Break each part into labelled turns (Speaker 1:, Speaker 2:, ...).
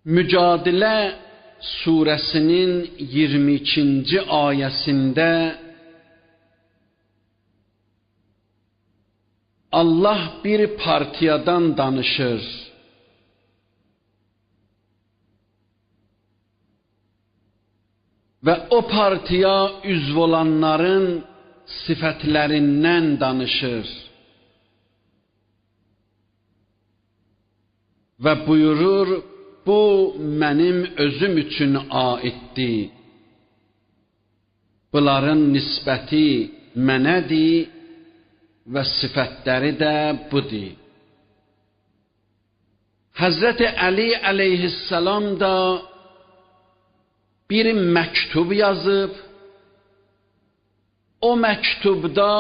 Speaker 1: Mücadilə surəsinin 22-ci ayəsində Allah bir partiyadan danışır. Və o partiya üzv olanların sifətlərindən danışır. Və buyurur, bu mənim özüm üçün aiddir. Bunların nisbəti mənədir və sifətləri də budur. Həzrəti Əli əleyhissalam da bir məktub yazıb, o məktubda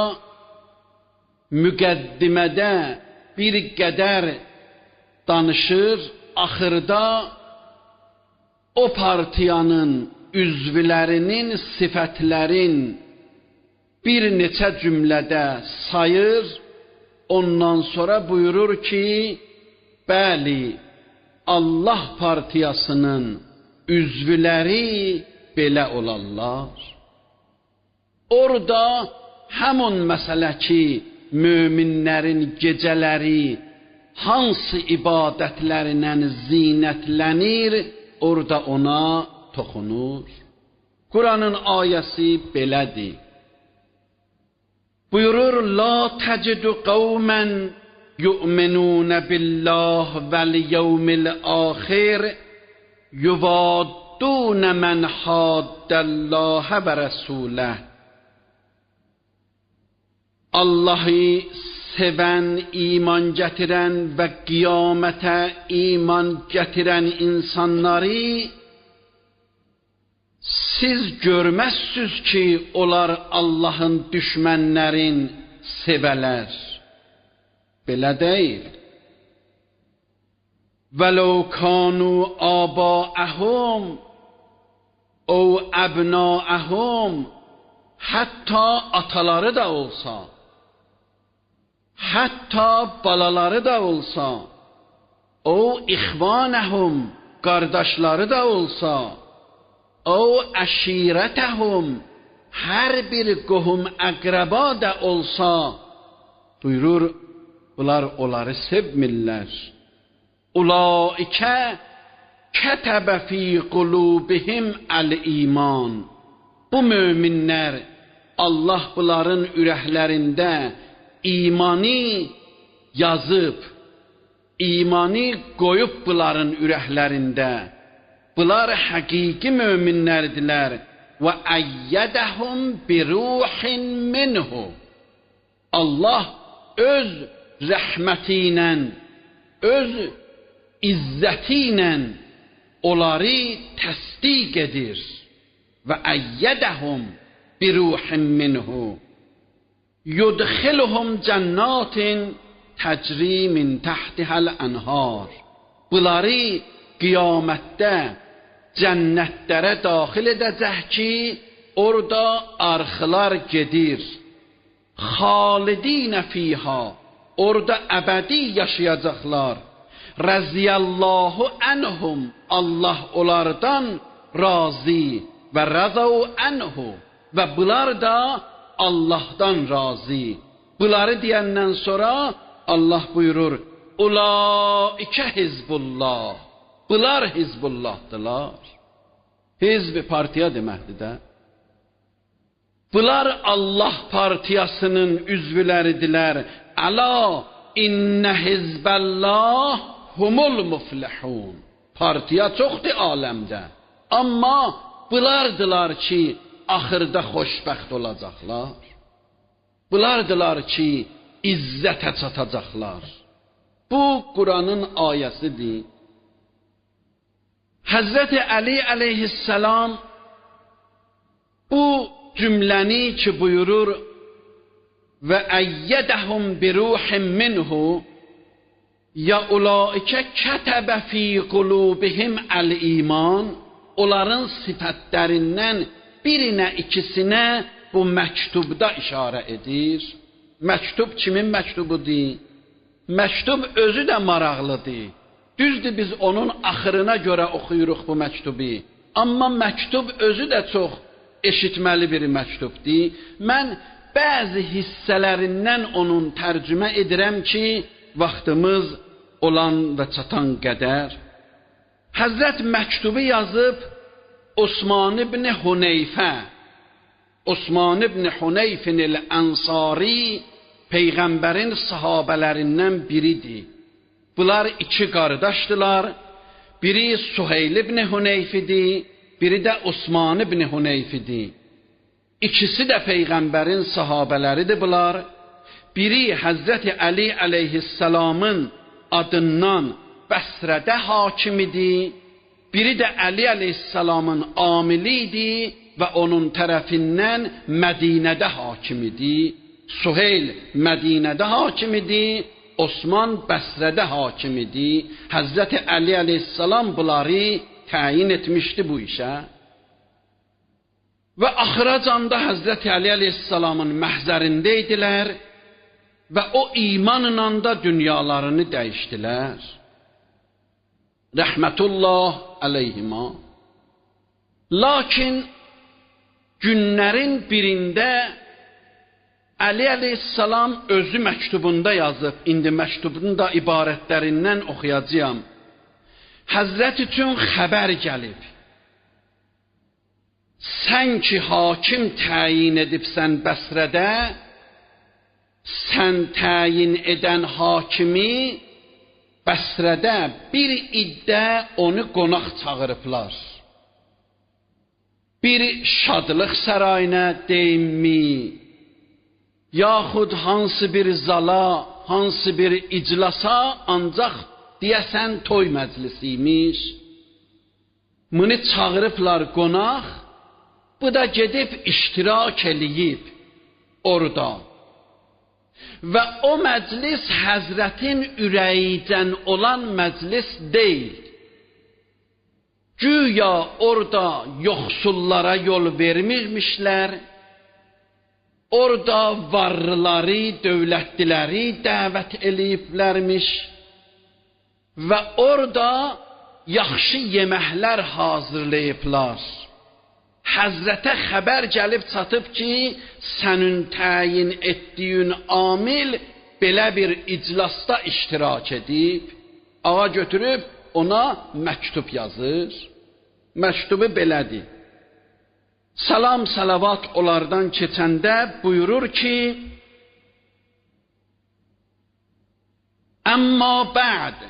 Speaker 1: müqəddimədə bir qədər danışır, axırda o partiyanın üzvlərinin sifətlərin bir neçə cümlədə sayır, ondan sonra buyurur ki, bəli, Allah partiyasının üzvləri belə olarlar. Orada həmin məsələ ki, möminlərin gecələri hansı ibadətlərlə zinətlənir, orada ona toxunur. Quranın ayəsi belədir. Buyurur, La təcidu qavmən yu'minunə billah vəl-yevmil axir yuvaddunə mən haddəlləhə və rəsuləh. Allahı sevən, iman gətirən və qiyamətə iman gətirən insanları siz görməzsiniz ki, onlar Allahın düşmənlərin sevələr. Belə deyil. Vəlau kanu abaəhum o əbnaəhum, hətta ataları da olsa, hətta balaları da olsa, o ixvanəhum, qardaşları da olsa, o əşirətəhum, hər bir qohum əqrəba da olsa, buyurur, bunlar onları sevmirlər. Ulaikə kətəbə fi qulubihim əl-iman. Bu möminlər, Allah bunların ürəklərində imanı yazıb, imanı qoyub bunların ürəklərində. Bunlar həqiqi möminlərdirlər. Və əyyədəhum biruhin minhu. Allah öz rəhməti ilə, öz izzəti ilə onları təsdiq edir. Və əyyədəhum biruhin minhu. Yudxiluhum cənnatin təcri min təhtihəl ənhar. Bunları qiyamətdə cənnətlərə daxil edəcək ki, orada arxılar gedir. Xalidinə fiha, orada əbədi yaşayacaqlar. Rəziyallahu ənhum, Allah onlardan razı və rəzau ənhu, və bunlar da Allahdan razı. Bunları deyəndən sonra Allah buyurur, Ulaikə hizbullah. Bunlar hizbullahdılar. Hizb partiya deməkdir də. Bunlar Allah partiyasının üzvləridirlər. Əla innə hizbəllah humul muflihun. Partiya çoxdur aləmdə. Amma bunlardılar ki, axırda xoşbəxt olacaqlar. Bunlardılar ki, izzətə çatacaqlar. Bu, Quranın ayəsidir. Həzrəti Əli əleyhissalam bu cümləni ki buyurur, və əyyədəhum biruhin minhu ya ulaikə kətəbə fi qulubihim əl-iman, onların sifətlərindən birinə, ikisinə bu məktubda işarə edir. Məktub kimin məktubudur? Məktub özü də maraqlıdır. Düzdür, biz onun axırına görə oxuyuruq bu məktubu. Amma məktub özü də çox eşitməli bir məktubdur. Mən bəzi hissələrindən onun tərcümə edirəm ki, vaxtımız olan və çatan qədər. Həzrət məktubu yazıb Osman ibn Huneyfə, Osman ibn Huneyfin el-Ənsari Peyğəmbərin sahabələrindən biridir. Bunlar iki qardaşdılar. Biri Suheyl ibn Huneyf idi, biri də Osman ibn Huneyf idi. İkisi də Peyğəmbərin sahabələridir bunlar. Biri Həzrəti Əli əleyhissalamın adından Bəsrədə hakim idi, biri də Əli əleyhissalamın amili idi və onun tərəfindən Mədinədə hakim idi. Suheyl Mədinədə hakim idi, Osman Bəsrədə hakim idi. Həzrəti Əli əleyhissalam bunları təyin etmişdi bu işə. Və axıracan da Həzrəti Əli əleyhissalamın məhzərində idilər və o imanla da dünyalarını dəyişdilər. Rəhmətullah əleyhima. Lakin günlərin birində Əli əleyhissalam özü məktubunda yazıb, indi məktubun da ibarətlərindən oxuyacağam. Həzrət üçün xəbər gəlib. Sən ki hakim təyin edibsən Bəsrədə, sən təyin edən hakimi Bəsrədə bir iddə onu qonaq çağırıblar. Bir şadlıq sarayına deyimmi, yaxud hansı bir zala, hansı bir iclasa, ancaq deyəsən toy məclisi imiş. Bunu çağırıblar qonaq, bu da gedib iştirak eləyib orada. Və o məclis Həzrətin ürəyicən olan məclis deyil. Güya orada yoxsullara yol vermirmişlər, orada varlıları, dövlətliləri dəvət eləyiblərmiş və orada yaxşı yeməklər hazırlayıblar. Həzrətə xəbər gəlib çatıb ki, sənin təyin etdiyin amil belə bir iclasda iştirak edib. Ağa götürüb ona məktub yazır. Məktubu belədir. Salam salavat onlardan keçəndə buyurur ki, Əmma bə'd,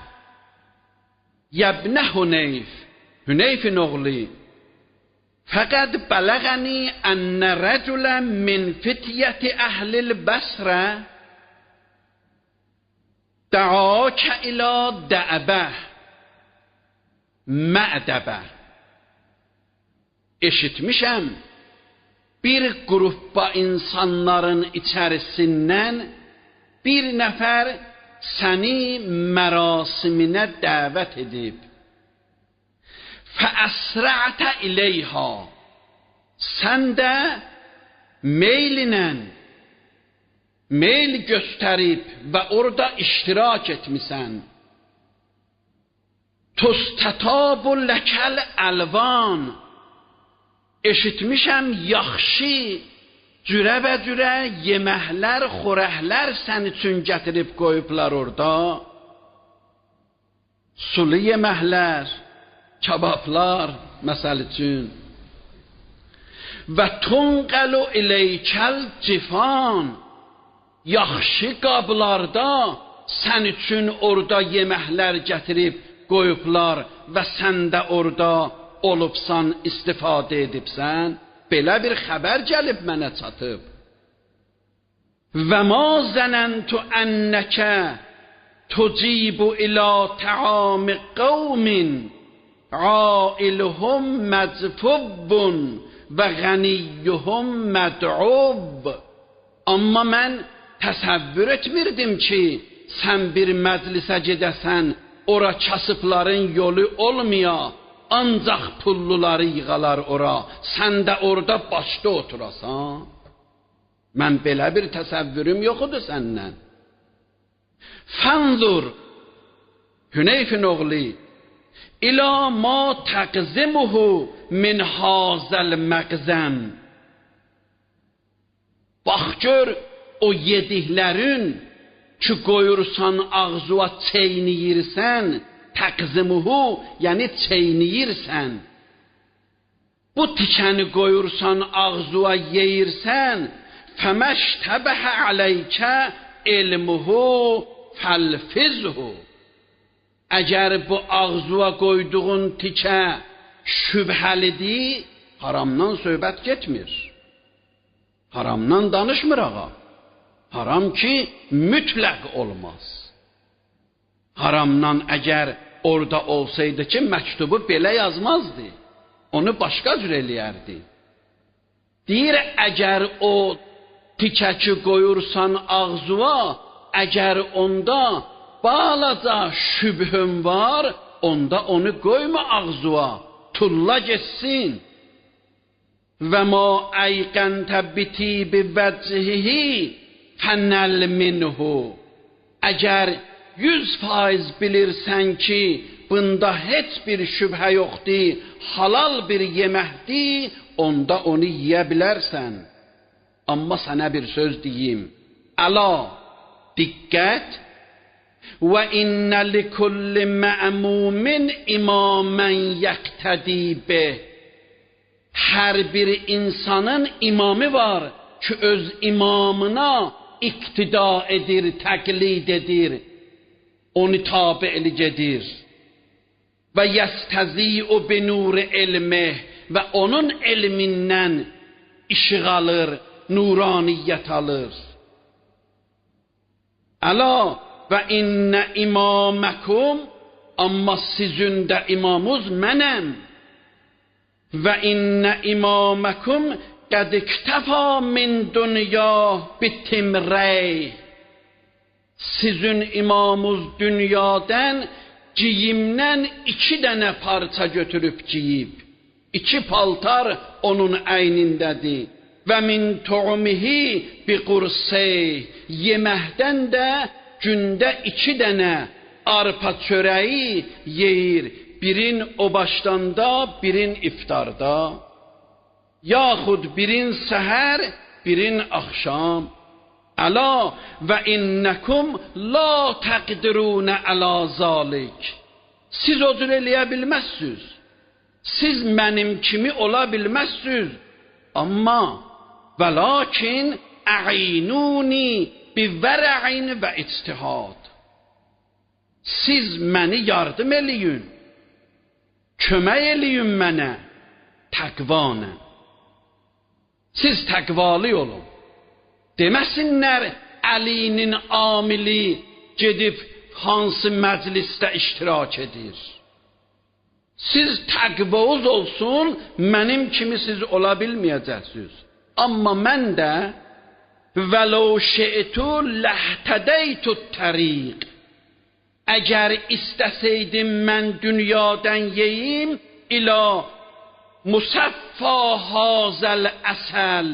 Speaker 1: yəbnə Huneyf, Huneyfin oğlu, fəqəd bələğəni ənə rəculə min fityəti əhlil Bəsrə dəakə ilə dəəbə, mədəbə. Eşitmişəm, bir qrupba insanların içərisindən bir nəfər səni mərasiminə dəvət edib. Fəəsrətə ileyha. Sən də meylinə meyl göstərib və orada iştirak etmisən. Tustətabu ləkəl əlvan. Eşitmişəm yaxşı cürəbəcürə yeməklər, xörəklər sən üçün gətirib qoyublar orada. Sulu yeməklər, kabablar, məsəl üçün. Və tunqəlu ileykəl cifan. Yaxşı qablarda sən üçün orada yeməklər gətirib qoyublar və sən də orada olubsan, istifadə edibsən. Belə bir xəbər gəlib mənə çatıb. Və ma zənəntu ennəkə tucibu ila təami qavmin ailuhum məcfubbun və qəniyyuhum məd'ub. Amma mən təsəvvür etmirdim ki, sən bir məclisə gedəsən, ora kasıbların yolu olmaya, ancaq pulluları yığalar ora, sən də orada başda oturasan. Mən belə bir təsəvvürüm yox idi səndən. Fənzur, Hüneyfin oğlu, İlâ ma təqzimuhu min hazəl məqzəm. Bax gör o yediklərin ki qoyursan ağzıva çeyniyirsən, təqzimuhu, yəni çeyniyirsən. Bu tikəni qoyursan ağzıva yeyirsən, fəməştəbəhə aleykə elmuhu fəlfizhu. Əgər bu ağzıva qoyduğun tikə şübhəlidir, haramdan söhbət getmir. Haramdan danışmır ağa. Haram ki, mütləq olmaz. Haramdan əgər orada olsaydı ki, məktubu belə yazmazdı. Onu başqa cür eləyərdi. Deyir, əgər o tikə ki qoyursan ağzıva, əgər onda balaca şübhün var, onda onu qoyma ağzıva, tulla getsin. Və ma əyqəntə bitibi vəchihi fənəl minhu. Əgər 100% bilirsən ki, bunda heç bir şübhə yoxdur, halal bir yeməkdir, onda onu yeyə bilərsən. Amma sənə bir söz deyim. Əla, diqqət, və innə likulli mə'mumin imamən yəqtədi bih. Hər bir insanın imamı var ki, öz imamına iqtida edir, təqlid edir, onu tabi'lik edir. Və yəstəzi'u binuri elmih, və onun elmindən işıq alır, nuraniyyət alır. Əla və innə imaməkum, amma sizin də imamuz mənəm. Və innə imaməkum qəd iktəfa min dünya bitimrey. Sizin imamuz dünyadan giyimdən 2 dənə parça götürüb giyib. 2 paltar onun əynindədir. Və min tu'mihi bi qursey. Yeməkdən də gündə 2 dənə arpa çörəyi yeyir. Birin o başdanda, birin iftarda. Yaxud birin səhər, birin axşam. Əla və innəkum la təqdirunə əla zalik. Siz o cür eləyə bilməzsiniz. Siz mənim kimi ola bilməzsiniz. Amma və lakin əinuni bi vərəin və ictihad. Siz məni yardım eləyin. Kömək eləyin mənə təqvanə. Siz təqvalı olun. Deməsinlər Əlinin amili gedib hansı məclisdə iştirak edir. Siz təqvavuz olsun, mənim kimi siz ola bilməyəcəksiniz. Amma mən də vəlau şe'tu ləhtədeytu təriq. Əgər istəsəydim mən dünyadan yeyim, ilə musəffa hazəl əsəl,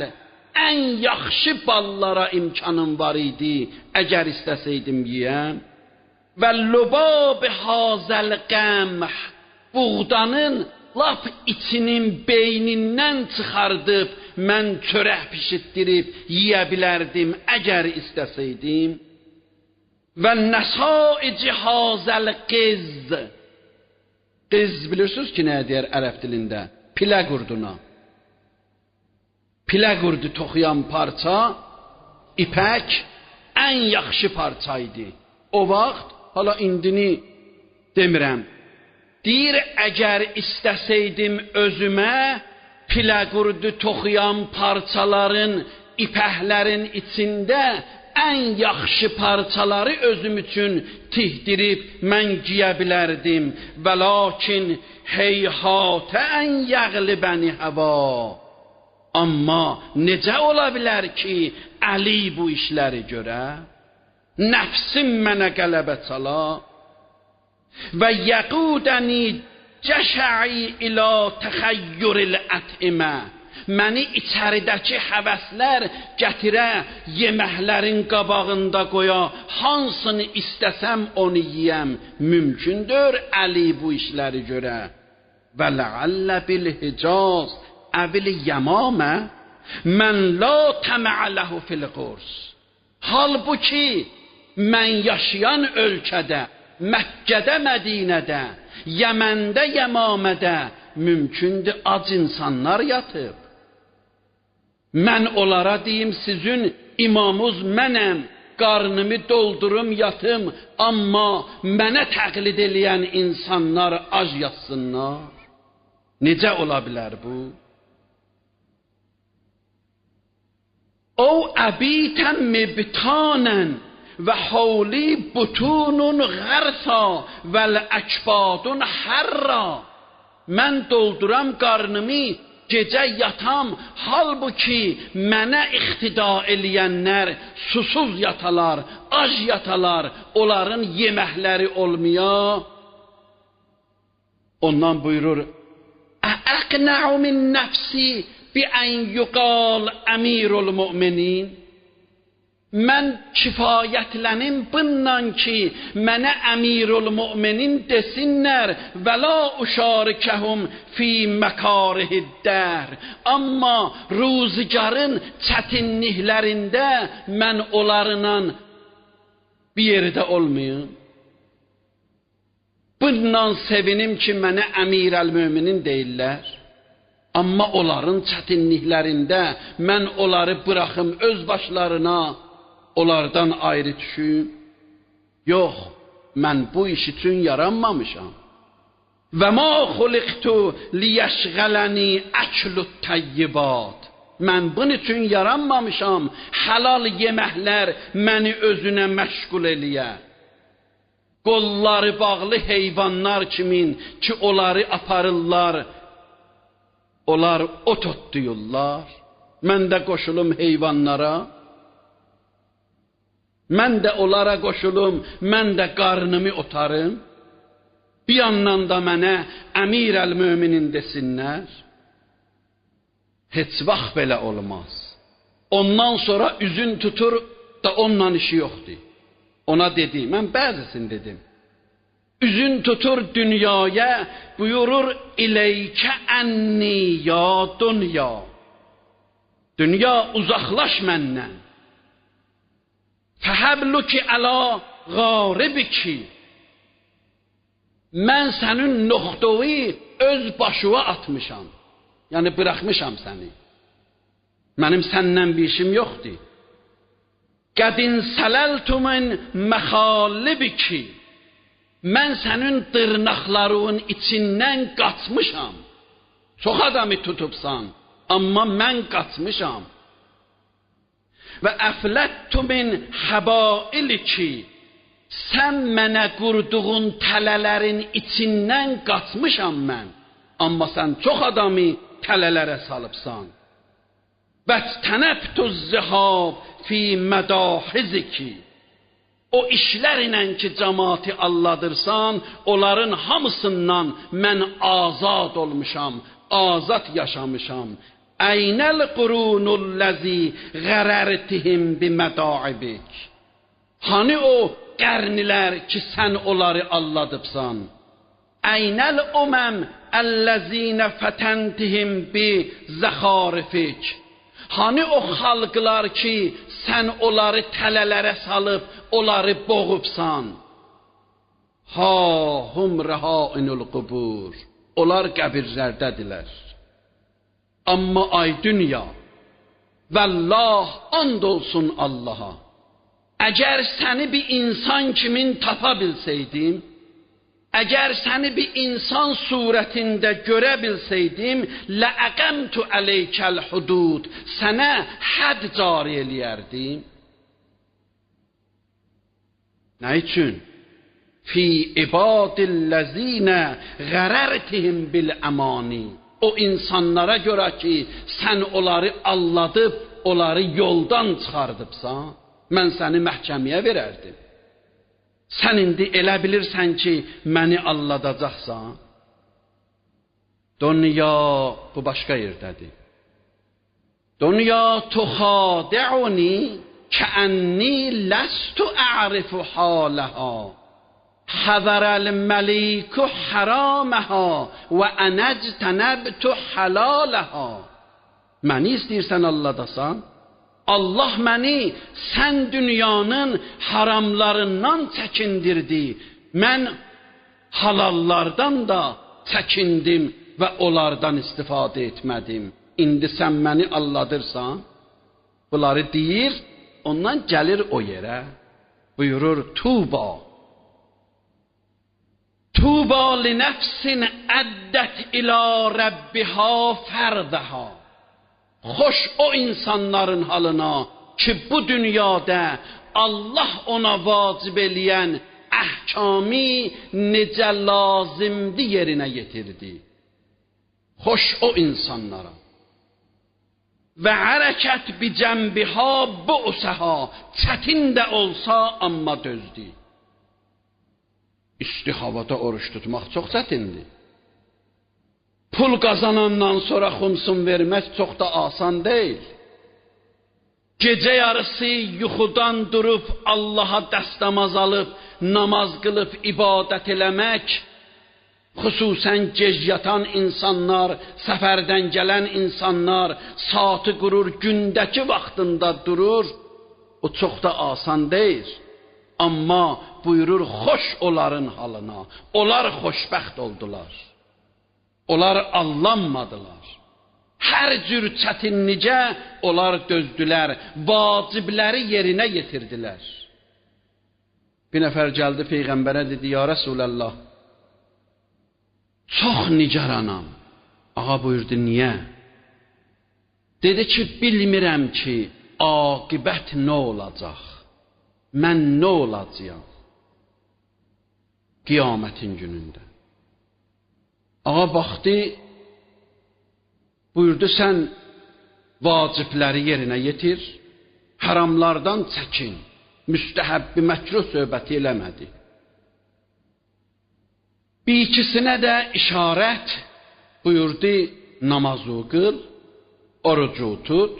Speaker 1: ən yaxşı ballara imkanım var idi, əgər istəsəydim yeyəm. Və lubab hazəl qəmh, buğdanın lap içinin beynindən çıxardıb, mən çörək pişitdirib yeyə bilərdim, əgər istəsəydim. Və nəsaici hazəl qiz. Qiz bilirsiniz ki, nə deyər ərəb dilində? Pilə qurduna. Pilə qurdu toxuyan parça, ipək ən yaxşı parça idi. O vaxt, hala indini demirəm. Deyir, əgər istəsəydim özümə pilə qurdu toxuyan parçaların, ipəklərin içində ən yaxşı parçaları özüm üçün tihdirib mən giyə bilərdim. Və lakin heyhatə ən yəğlibəni həva. Amma necə ola bilər ki, Əli bu işləri görə? Nəfsim mənə qələbə çala və yəqudəni cəşəi ilə təxəyyüril ətimə Məni içəridəki həvəslər gətirə, yeməklərin qabağında qoya, hansını istəsəm onu yiyəm. Mümkündür Əli bu işləri görə. Və ləallə bil Hicaz əvil yəmamə mən la təməə ləhu fil qurs. Halbuki mən yaşayan ölkədə, Məkkədə, Mədinədə, Yəməndə, Yəmamədə mümkündür ac insanlar yatıb. Mən onlara deyim, sizin imamınız mənəm, qarnımı doldurum, yatım, amma mənə təqlid eləyən insanlar ac yatsınlar. Necə ola bilər bu? O əbitən mibtanən və havli butunun qərsa vəl əkbadun hərra. Mən dolduram qarnımı, gecə yatam, halbuki mənə iqtida eləyənlər susuz yatalar, ac yatalar, onların yeməkləri olmaya. Ondan buyurur, Əqnəu min nəfsi bi ən yuqal əmirul müminin. Mən kifayətlənim bununla ki, mənə əmirul müminin desinlər və la uşarikəhum fi məkarihid-dəhr. Amma ruzigarın çətinliklərində mən onlarla bir yerdə olmayım. Bununla sevinim ki, mənə əmirəl müminin deyirlər. Amma onların çətinliklərində mən onları bıraxım öz başlarına, onlardan ayrı düşüm. Yox, mən bu iş üçün yaranmamışam. Və ma xuliqtu liyəşğələni əklut təyyibat. Mən bunun üçün yaranmamışam. Halal yeməklər məni özünə məşğul eləyə. Qolları bağlı heyvanlar kimin ki, onları aparırlar, onlar ot otlayırlar. Mən də qoşulum heyvanlara. Mən də onlara qoşulum, mən də qarnımı otarım. Bir yandan da mənə əmir əl-müminin desinlər. Heç vaxt belə olmaz. Ondan sonra üzün tutur da onunla işi yoxdur. Ona dedi, mən bəzisini dedim. Üzün tutur dünyaya, buyurur, İleykə ənni ya dünya. Dünya uzaqlaş məndən. Fəhəbluki əla qaribiki. Mən sənin noxtovu öz başıva atmışam. Yəni bıraxmışam səni. Mənim səndən bir işim yoxdur. Qədin sələltu min məxalibiki. Mən sənin dırnaqlarının içindən qaçmışam. Çox adamı tutubsan, amma mən qaçmışam. Və əfləttu min həbailiki. Sən mənə qurduğun tələlərin içindən qaçmışam mən. Amma sən çox adamı tələlərə salıbsan. Və tənəbtü zihab fi mədahiziki. O işlərlə ki, cəmaatı alladırsan, onların hamısından mən azad olmuşam, azad yaşamışam. Əynəl qurunullazi qərərtihim bimədaibik. Hani o qərnilər ki, sən onları alladıbsan? Əynəl uməm əlləzinə fətəntihim bi zəxarifik. Hani o xalqlar ki, sən onları tələlərə salıb, onları boğubsan? Ha, hum rəhainul qubur. Onlar qəbirlərdədirlər. Amma ay dünya, vəllah and olsun Allaha. Əgər səni bir insan kimin tapa bilsəydim, əgər səni bir insan surətində görə bilsəydim, ləəqəmtu əleykəl hudud, sənə hədd cari eləyərdim. Nə üçün? Fi ibadilləzinə qərərtihim bil əmani. O insanlara görə ki, sən onları alladıb, onları yoldan çıxardıbsan, mən səni məhkəməyə verərdim. Sən indi elə bilirsən ki, məni alladacaqsan. Dünya bu başqa yerdədir. Dünya tuxadi'uni kəənni ləstu a'rifu halaha. Həzərəl məliku həramaha və ənəctənəbtu halalaha. Məni istəyirsən alladasan? Allah məni sən dünyanın haramlarından çəkindirdi. Mən halallardan da çəkindim və onlardan istifadə etmədim. İndi sən məni alladırsan? Bunları deyir, ondan gəlir o yerə. Buyurur, Tuba. Tuba li nəfsin əddət ilə rəbbiha fərdaha. Xoş o insanların halına ki, bu dünyada Allah ona vacib eləyən əhkami necə lazımdı yerinə yetirdi. Xoş o insanlara. Və hərəkət bi cəmbiha bu'saha, çətin də olsa amma dözdü. İsti havada oruç tutmaq çox çətindir. Pul qazanandan sonra xumsun vermək çox da asan deyil. Gecə yarısı yuxudan durub Allaha dəstəmaz alıb, namaz qılıb ibadət eləmək, xüsusən gec yatan insanlar, səfərdən gələn insanlar saatı qurur, gündəki vaxtında durur, o çox da asan deyil. Amma buyurur, xoş onların halına, onlar xoşbəxt oldular. Onlar allanmadılar. Hər cür çətinlicə onlar dözdülər, vacibləri yerinə yetirdilər. Bir nəfər gəldi Peyğəmbərə dedi, ya Rəsulallah, çox nigaranam. Ağa buyurdu, niyə? Dedi ki, bilmirəm ki, aqibət nə olacaq? Mən nə olacağam? Qiyamətin günündə. Ağa baxdı, buyurdu, sən vacibləri yerinə yetir, haramlardan çəkin, müstəhəbbi məkruh söhbəti eləmədi. Bir ikisinə də işarət buyurdu, namazı qıl, orucu tut,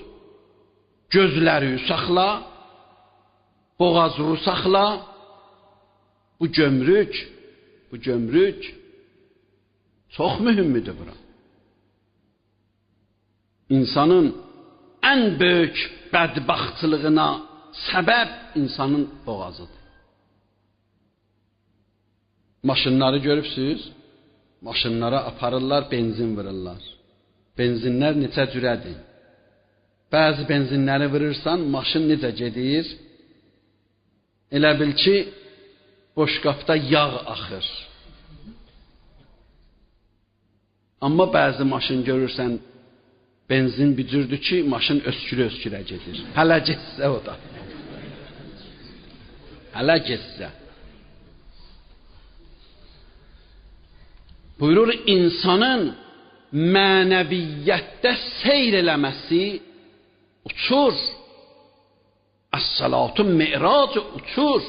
Speaker 1: gözləri saxla, boğazı saxla, bu gömrük çox mühümdür bura. İnsanın ən böyük bədbəxtçılığına səbəb insanın boğazıdır. Maşınları görübsünüz? Maşınlara aparırlar, benzin vururlar. Benzinlər neçə cürədir? Bəzi benzinləri vurursan, maşın necə gedir? Elə bil ki, boşqabda yağ axır. Amma bəzi maşın görürsən, benzin bir cürdür ki, maşın öskürə-öskürə gedir. Hələ getsə o da. Hələ getsə. Buyurur, insanın mənəviyyətdə seyr eləməsi uçur. Əs-salatu mi'racı uçur,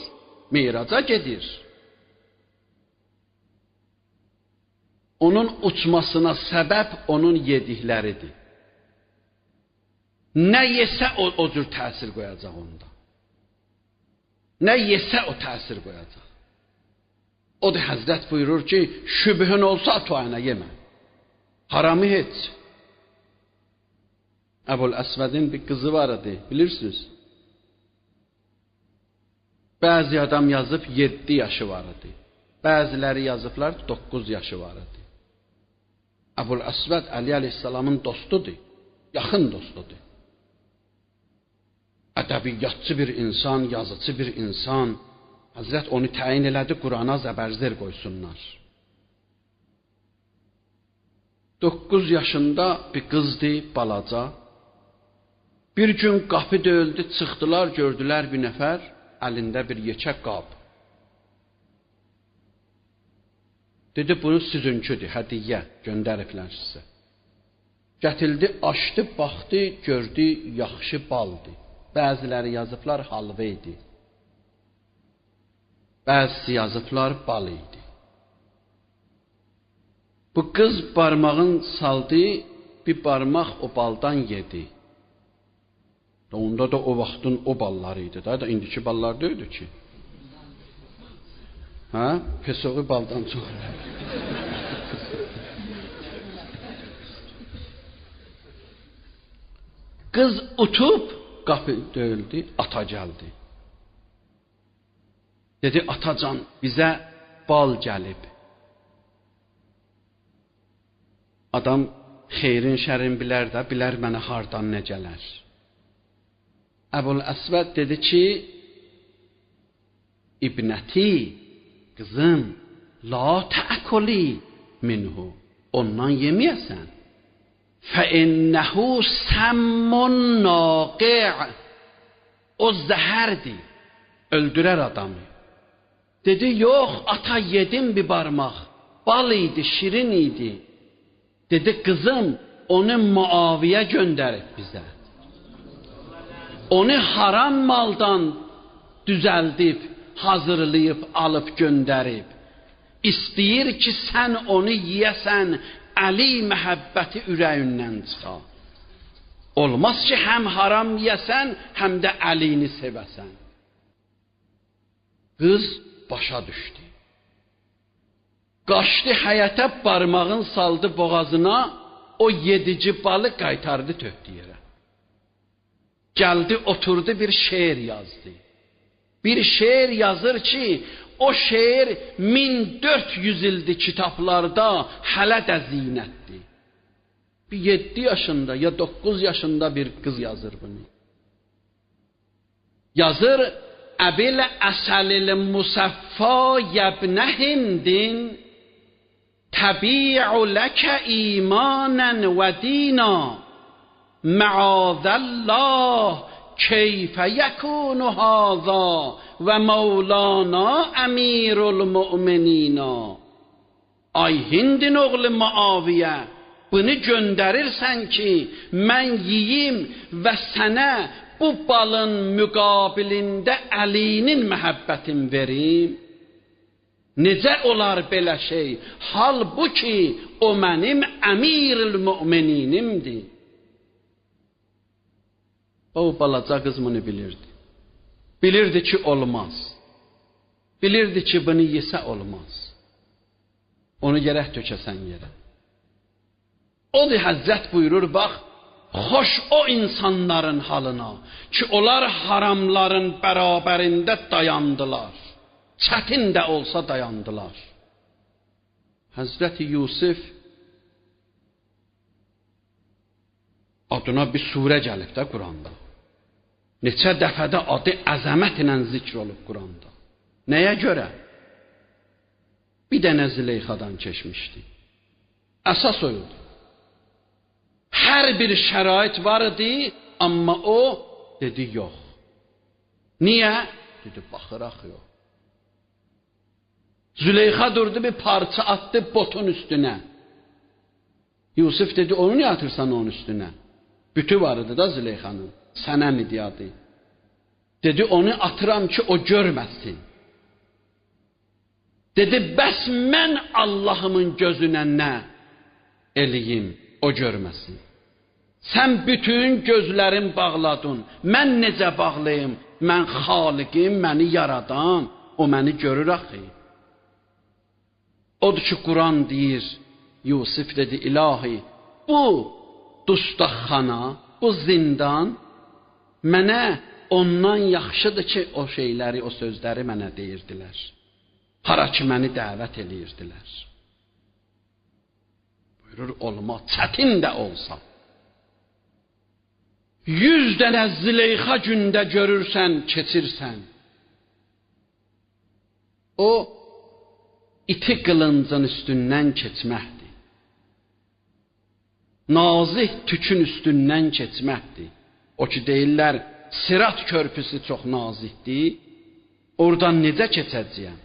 Speaker 1: miraca gedir. Onun uçmasına səbəb onun yedikləridir. Nə yesə o cür təsir qoyacaq onda. Nə yesə o təsir qoyacaq. O da Həzrət buyurur ki, şübhün olsa tuayına yemə. Haramı heç. Əbul Əsvədin bir qızı var idi, bilirsiniz. Bəzi adam yazıb 7 yaşı var idi. Bəziləri yazıblar 9 yaşı var idi. Əbul Əsvəd Əli əleyhissalamın dostudur, yaxın dostudur. Ədəbiyyatçı bir insan, yazıcı bir insan. Həzrət onu təyin elədi, Qurana zəbərzər qoysunlar. 9 yaşında bir qızdı, balaca. Bir gün qapı döyüldü, çıxdılar, gördülər bir nəfər, əlində bir yekə qab. Dedi, bunu sizinküdür, hədiyyə göndəriblər sizə. Gətildi, açdı, baxdı, gördü, yaxşı baldı. Bəziləri yazıblar, halva idi. Bəzisi yazıblar, bal idi. Bu qız barmağın saldı, bir barmaq o baldan yedi. Onda da o vaxtın o balları idi da, indiki ballar deyildi ki. Hə? Pesoğu baldan çox. Qız utub, qapı döyüldü, ata gəldi. Dedi, atacan, bizə bal gəlib. Adam xeyrin şərin bilər də, bilər mənə hardan nə gələr. Əbul Əsvəd dedi ki, İbnəti, qızım, la təəkuli minhu, ondan yeməyəsən. Fəinnəhu səmmun naqi' o zəhərdir, öldürər adamı. Dedi, yox, ata yedim bir barmaq, bal idi, şirin idi. Dedi, qızım, onu Muaviyə göndərib bizə. Onu haram maldan düzəldib, hazırlayıb, alıb göndərib. İstəyir ki, sən onu yiyəsən, Əli məhəbbəti ürəyindən çıxa. Olmaz ki, həm haram yiyəsən, həm də Əlini sevəsən. Qız başa düşdü. Qaçdı həyətə, barmağın saldı boğazına, o yedici balı qaytardı tökdü yerə. Gəldi, oturdu, bir şeir yazdı. Bir şeir yazır ki, o şeir 1400 ildir kitablarda hələ də zinətdir. Bir 7 yaşında ya 9 yaşında bir qız yazır bunu. Yazır, Əbil əsəlil musəffa yəbnə hindin təbi'u ləkə imanən və dina məazəllah keyfə yəkunu haza və Mevlana əmirul müminina. Ay Hindin oğlu Muaviyə, bunu göndərirsən ki, mən yiyim və sənə bu balın müqabilində Əlinin məhəbbətin verim. Necə olar belə şey? Hal bu ki, o mənim əmirül mümininimdir. O balaca qız bunu bilirdi. Bilirdi ki, olmaz. Bilirdi ki, bunu yesə olmaz. Onu gərək tökəsən yerə. Odur Həzrət buyurur, bax, xoş o insanların halına ki, onlar haramların bərabərində dayandılar. Çətin də olsa dayandılar. Həzrəti Yusuf adına bir surə gəlib də Quranda. Neçə dəfədə adı əzəmətlə zikr olub Quranda. Nəyə görə? Bir dənə Züleyxadan keçmişdi. Əsas o idi. Hər bir şərait var idi, amma o dedi yox. Niyə? Dedi, baxıraq yox. Züleyxa durdu, bir parça atdı botun üstünə. Yusuf dedi, onu niyə atırsan onun üstünə? Bütü var idi da Züleyxanın. Sənəm idi adı. Dedi, onu atıram ki, o görməsin. Dedi, bəs mən Allahımın gözünə nə eləyim, o görməsin. Sən bütün gözlərin bağladın. Mən necə bağlayım? Mən xaliqim, məni yaradan, o məni görür axı. Odur ki, Quran deyir, Yusuf dedi, ilahi, bu dustaxana, bu zindan mənə ondan yaxşıdır ki, o şeyləri, o sözləri mənə deyirdilər. Hara ki, məni dəvət eləyirdilər. Buyurur, olmaz, çətin də olsa. 100 dənə Züleyxa gündə görürsən, keçirsən. O, iti qılıncın üstündən keçməkdir. Nazik tükün üstündən keçməkdir. O ki, deyirlər, Sirat körpüsü çox nazikdir. Oradan necə keçəcəyəm?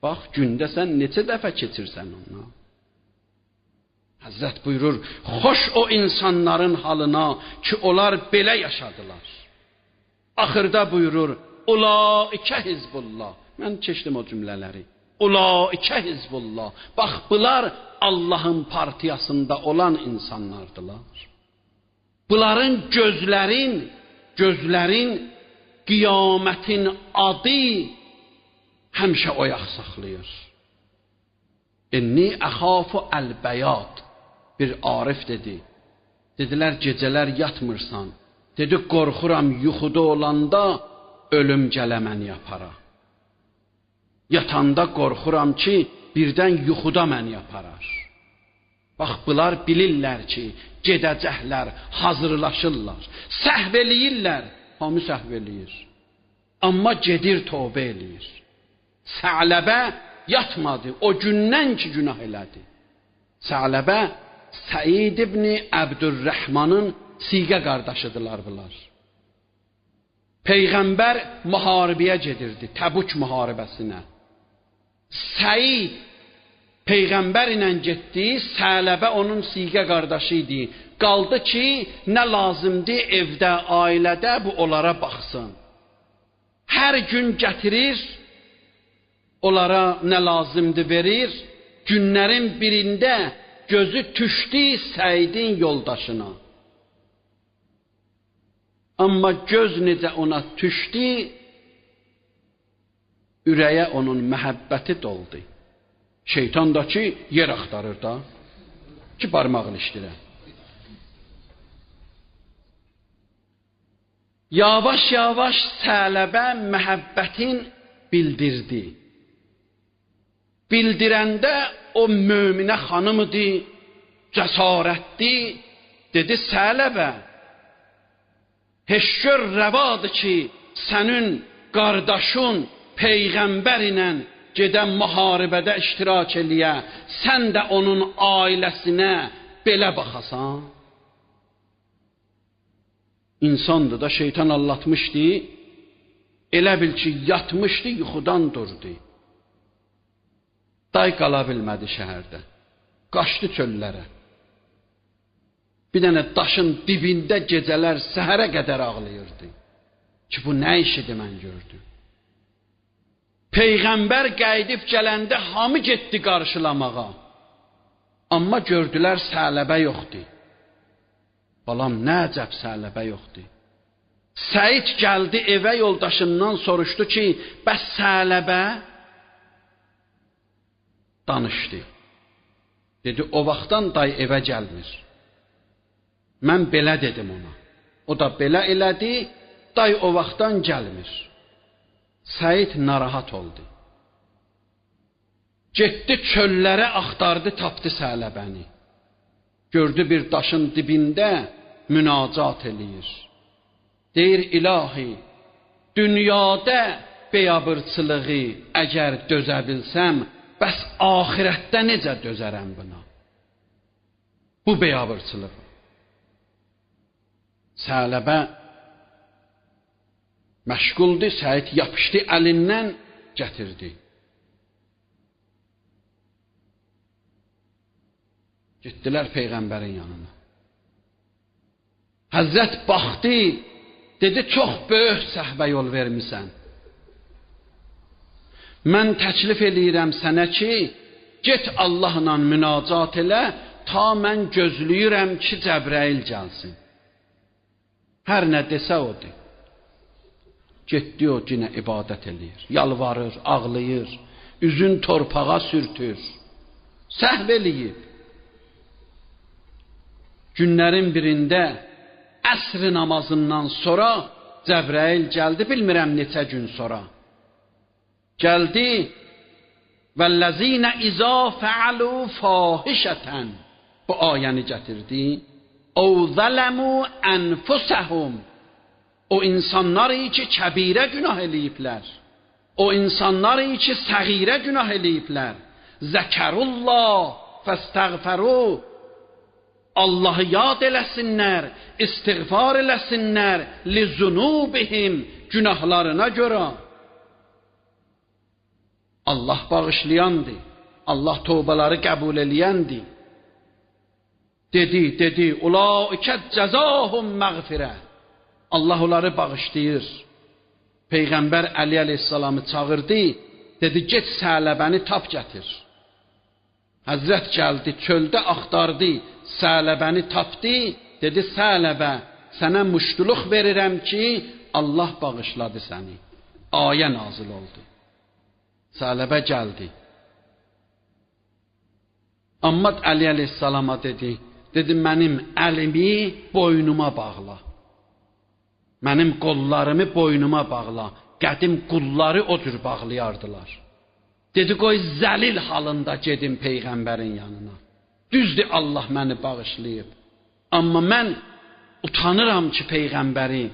Speaker 1: Bax, gündə sən neçə dəfə keçirsən ondan? Həzrət buyurur, xoş o insanların halına ki, onlar belə yaşadılar. Axırda buyurur, Ulaikə hizbullah. Mən keçdim o cümlələri. Ulaikə hizbullah. Bax, bunlar Allahın partiyasında olan insanlardılar. Bunların gözlərin gözlərin qiyamətin adı həmişə oyaq saxlayır. İnni əxafu əl-bəyad. Bir arif dedi. Dedilər, gecələr yatmırsan. Dedi, qorxuram yuxuda olanda ölüm gələ məni apara. Yatanda qorxuram ki, birdən yuxuda məni aparar. Bax, bunlar bilirlər ki, gedəcəklər, hazırlaşırlar, səhv eləyirlər. Hamı səhv eləyir. Amma gedir, tövbə eləyir. Sələbə yatmadı, o gündən ki günah elədi. Sələbə Səid ibn Əbdürrəhmanın siqə qardaşıdırlar bunlar. Peyğəmbər müharibəyə gedirdi, Təbuk müharibəsinə. Səid Peyğəmbər ilə getdi, Sələbə onun siqə qardaşı idi. Qaldı ki, nə lazımdır evdə, ailədə bu onlara baxsın. Hər gün gətirir, onlara nə lazımdır verir. Günlərin birində gözü düşdü Səidin yoldaşına. Amma göz necə ona düşdü, ürəyə onun məhəbbəti doldu. Şeytan da ki, yer axtarır da, ki barmağını işdirə. Yavaş-yavaş Sələbə məhəbbətin bildirdi. Bildirəndə o möminə xanım idi, cəsarətli, dedi Sələbə, heç gör rəvadır ki, sənin qardaşın Peyğəmbər ilə gedən müharibədə iştirak eləyə, sən də onun ailəsinə belə baxasan. İnsandır da, şeytan allatmışdı, elə bil ki, yatmışdı, yuxudan durdu. Day qala bilmədi şəhərdə, qaçdı çöllərə. Bir dənə daşın dibində gecələr səhərə qədər ağlayırdı. Ki, bu nə işidir mən gördüm. Peyğəmbər qayıdıb gələndə hamı getdi qarşılamağa. Amma gördülər Sələbə yoxdur. Balam, nə əcəb Sələbə yoxdur. Səid gəldi evə, yoldaşından soruşdu ki, bəs Sələbə? Danışdı. Dedi, o vaxtdan day evə gəlmir. Mən belə dedim ona. O da belə elədi, day o vaxtdan gəlmir. Səid narahat oldu. Getdi çöllərə axtardı, tapdı Sələbəni. Gördü bir daşın dibində münacat eləyir. Deyir, ilahi, dünyada beyabırçılığı əgər dözə bilsəm, bəs axirətdə necə dözərəm buna? Bu beyabırçılığı. Sələbə məşğuldur, Səid yapışdı əlindən, gətirdi. Getdilər Peyğəmbərin yanına. Həzrət baxdı, dedi, çox böyük səhvə yol vermisən. Mən təklif eləyirəm sənə ki, get Allahla münacat elə, ta mən gözləyirəm ki, Cəbrəil gəlsin. Hər nə desə odur. Getdi o yenə ibadət eləyir, yalvarır, ağlayır, üzün torpağa sürtür, səhv eləyib. Günlərin birində əsr namazından sonra Cəbrəil gəldi, bilmirəm neçə gün sonra. Gəldi, vəllezine izâ fealû fâhişeten bu ayəni gətirdi. Ev zəlemû ənfusəhum. O insanlar ki, kəbirə günah eləyiblər. O insanlar ki, səğirə günah eləyiblər. Zəkərullah fəstəğfəru. Allahı yad eləsinlər, istiğfar eləsinlər lizunubihim, günahlarına görə. Allah bağışlayandır. Allah tövbələri qəbul eləyəndir. Dedi, dedi, ulaikə cəzahum məğfirə. Allah onları bağışlayır. Peyğəmbər Əli əleyhissalamı çağırdı, dedi, get Sələbəni tap gətir. Həzrət gəldi, çöldə axtardı, Sələbəni tapdı, dedi, Sələbə, sənə muştuluq verirəm ki, Allah bağışladı səni. Ayə nazil oldu. Sələbə gəldi. Amma Əli əleyhissalama dedi, dedi mənim əlimi boynuma bağla. Mənim qollarımı boynuma bağla. Qədim qulları o cür bağlayardılar. Dedi qoy zəlil halında gedim Peyğəmbərin yanına. Düzdür Allah məni bağışlayıb. Amma mən utanıram ki Peyğəmbəri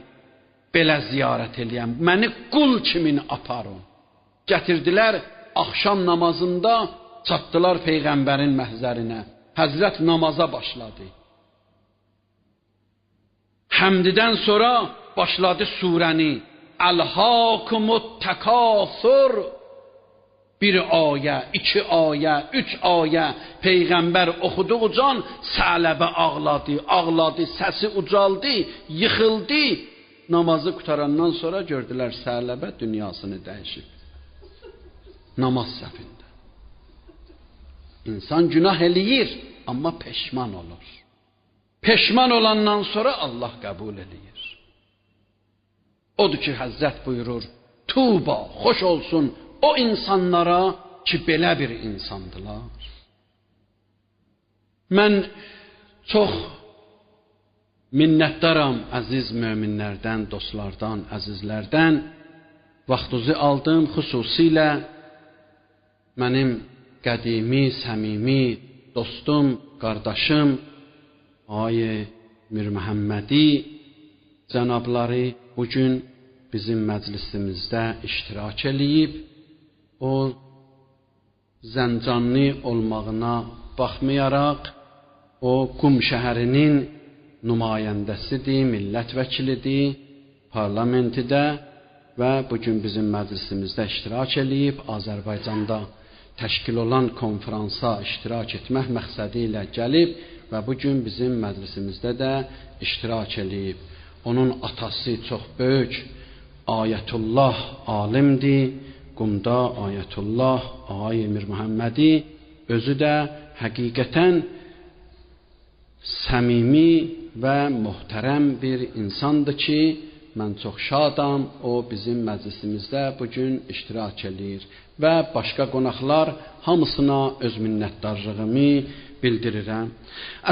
Speaker 1: belə ziyarət eləyəm. Məni qul kimin aparın. Gətirdilər axşam namazında çatdılar Peyğəmbərin məhzərinə. Həzrət namaza başladı. Həmdidən sonra başladı surəni. Əlhâkumut təkâsur. Bir ayə, iki ayə, üç ayə Peyğəmbər oxuduqcan Sələbə ağladı, ağladı, səsi ucaldı, yıxıldı. Namazı qutarandan sonra gördülər Sələbə dünyasını dəyişib. Namaz səfində. İnsan günah eləyir, amma peşman olur. Peşman olandan sonra Allah qəbul eləyir. Odur ki, Həzrət buyurur, Tuba, xoş olsun o insanlara ki, belə bir insandılar. Mən çox minnətdaram əziz möminlərdən, dostlardan, əzizlərdən. Vaxtuzu aldım, xüsusilə mənim qədimi, səmimi dostum, qardaşım Ayə Mirməhəmmədi cənabları bugün bizim məclisimizdə iştirak eləyib. O, Zəncanlı olmağına baxmayaraq, o, Qum şəhərinin nümayəndəsidir, millət vəkilidir, parlamentidə və bugün bizim məclisimizdə iştirak eləyib, Azərbaycanda təşkil olan konferansa iştirak etmək məqsədi ilə gəlib və bugün bizim məclisimizdə də iştirak eləyib. Onun atası çox böyük Ayətullah alimdir. Qumda Ayətullah Ağay Mirməhəmmədi özü də həqiqətən səmimi və möhtərəm bir insandır ki, mən çox şadam, o bizim məclisimizdə bugün iştirak eləyir və başqa qonaqlar hamısına öz minnətdarlığımı bildirirəm.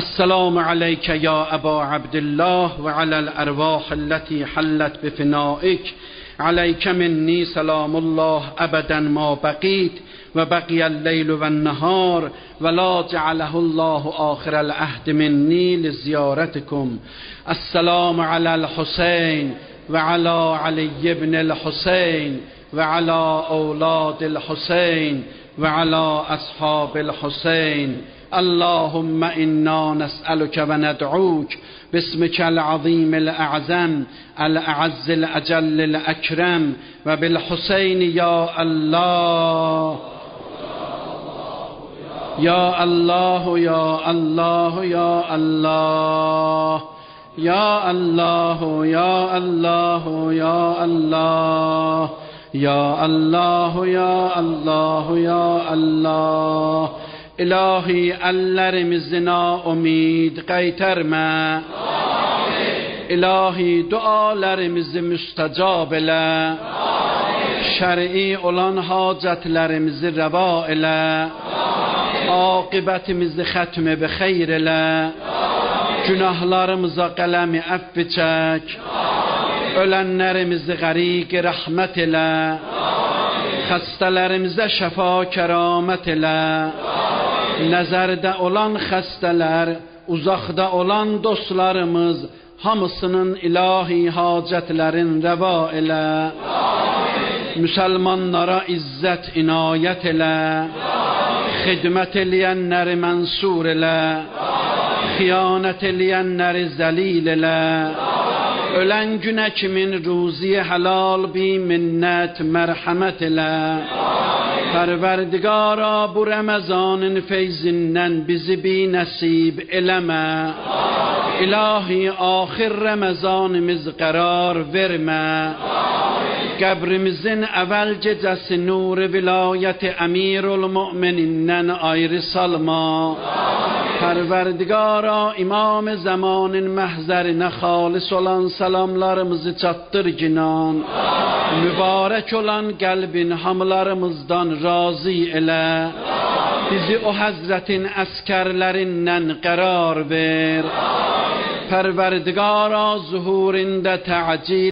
Speaker 1: Əssalamu aleykə ya Əba Abdillah və aləl ərvahilləti həllət bifinaik. Aleykə minni səlamullah əbədən ma bəqit və bəqiyəl-leylu vən-nəhar və la cealəhullahu axirəl əhdi minni li ziyarətikum. Əssalamu aləl-Hüseyn və alə Ali ibnil Hüseyn və alə övladil Hüseyn və alə əshabil Hüseyn. Allahümme inna nes'eluke ve ned'uk bismikel azimil a'zam el-a'azzil ecellil ekrem ve bil Hüseyn ya Allah ya Allah ya Allah ya Allah ya Allah ya Allah ya Allah ya Allah ya Allah ya Allah. İlahi əllərimizi naümid qaytarma. Amin. İlahi dualarımızı müstəcab elə. Amin. Şər'i olan hacətlərimizi rəva elə. Amin. Aqibətimizi xətm-i bi xeyr elə. Amin. Günahlarımıza qələmi əfv çək. Amin. Ölənlərimizi qəriq rəhmət elə. Amin. Xəstələrimizə şəfa kəramət elə. Amin. Nəzərdə olan xəstələr, uzaqda olan dostlarımız, hamısının ilahi hacətlərin rəva elə. Amin. Müsəlmanlara izzət inayət elə. Amin. Xidmət eləyənləri mənsur elə. Amin. Xiyanət eləyənləri zəlil elə. Amin. Ölən günə kimin ruzi halal bi minnət mərhəmət elə. Amin. Pərverdigara bu Ramazanın feyzindən bizi bi nəsib eləmə. Amin. İlahi axir Ramazanımız qərar vermə. Amin. Qəbrimizin əvvəl gecəsi nuri vilayəti Əmirul Müminindən ayrı salma. Pərverdigara, İmam zamanın məhzərinə xalis olan salamlarımızı çatdır ginan. Mübarək olan qəlbin hamılarımızdan razı elə. Bizi o həzrətin əskərlərindən qərar ver. Pərverdigara, zuhurində təcil